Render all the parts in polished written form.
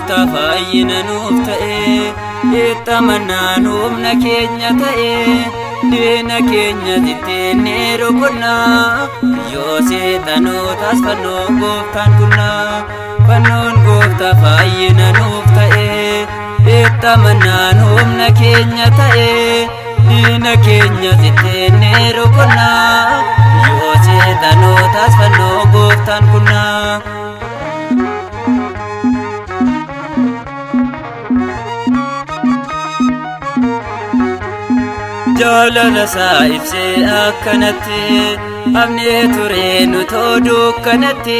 gooftaa fayyina nuuf ta'e, itti amannaan humna keenya ta'e, diina keenya ittiin rukunnaa. Yoo seexanootaas fannoon gooftaan kunnaa. Fannoon gooftaa fayyina nuuf ta'e, itti amannaan humna keenya ta'e, diina keenya ittiin rukunnaa. Yoo seexanootaas fannoo gooftaan kunnaa. Jaalala isaa ibsee akkanatti, hafnee ture nutoo dukkanatti,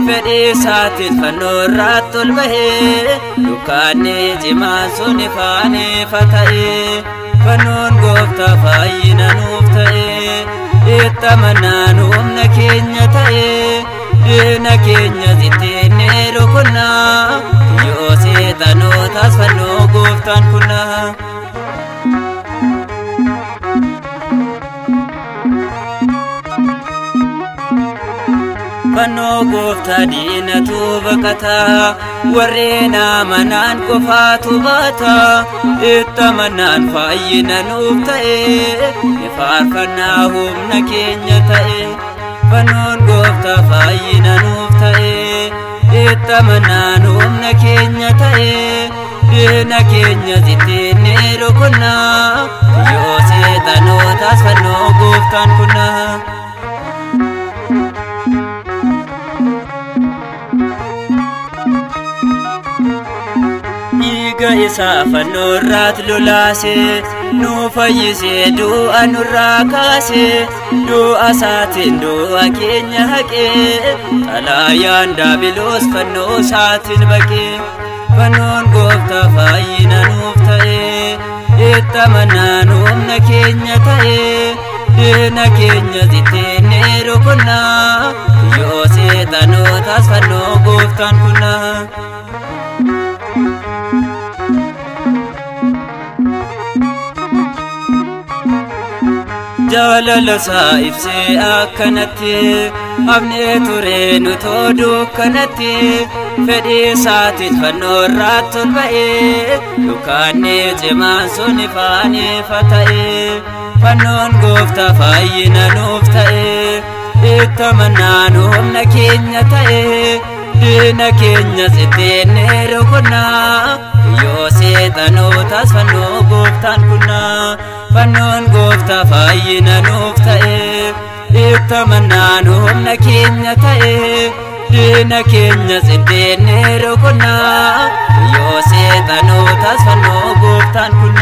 fedhii isaatiin fannoo irratti ol bahee, dukkanni cimaan sun ifaan ifa ta'e. Fannoon gooftaa fayyina nuuf ta'e, itti amannaan humna keenya ta'e, diina keenya ittiin rukunnaa. Yoo seexanootaas fannoo gooftaan kunnaa. Fannoo gooftaa diinatu baqataa, warreen amanaan qofaatu baata. Itti amannaan fayyina nuuf ta'e, faarfannaa humna keenya ta'e. Fannoon gooftaa fayyina nuuf ta'e, itti amannaan humna keenya ta'e, diina keenya ittiin rukunnaa. Yoo seexanootaas fannoo gooftaan kunnaa. Dhiiga isaa fannoo irratti lolaase, nu fayyisee du'a nurraa kaase, du'a isaatiin du'a keenya haqee, xalaayaan daabiloos fannoo isaatiin baqee. Fannoon gooftaa fayyina nuuf ta'e, itti amannaan humna keenya ta'e, diina keenya ittiin rukunnaa. Yoo seexanootaas fannoo gooftaan kunnaa. Jaalala isaa ibsee akkanatti, hafnee ture nutoo dukkanatti, fedhii isaatiin fannoo irratti ol ba'ee, dukkanni cimaan sun ifaan ifa ta'e. Fannoon gooftaa fayyina nuuf ta'e, itti amannaan humna keenya ta'e, diina keenya ittiin rukunnaa. Yoo seexanootaas fannoo gooftaan kunnaa. Fannoon gooftaa fayyina nuuf ta'e, itti amannaan humna keenya ta'e, diina keenya ittiin rukunnaa. Yoo seexanootaas fannoo gooftaan kunnaa.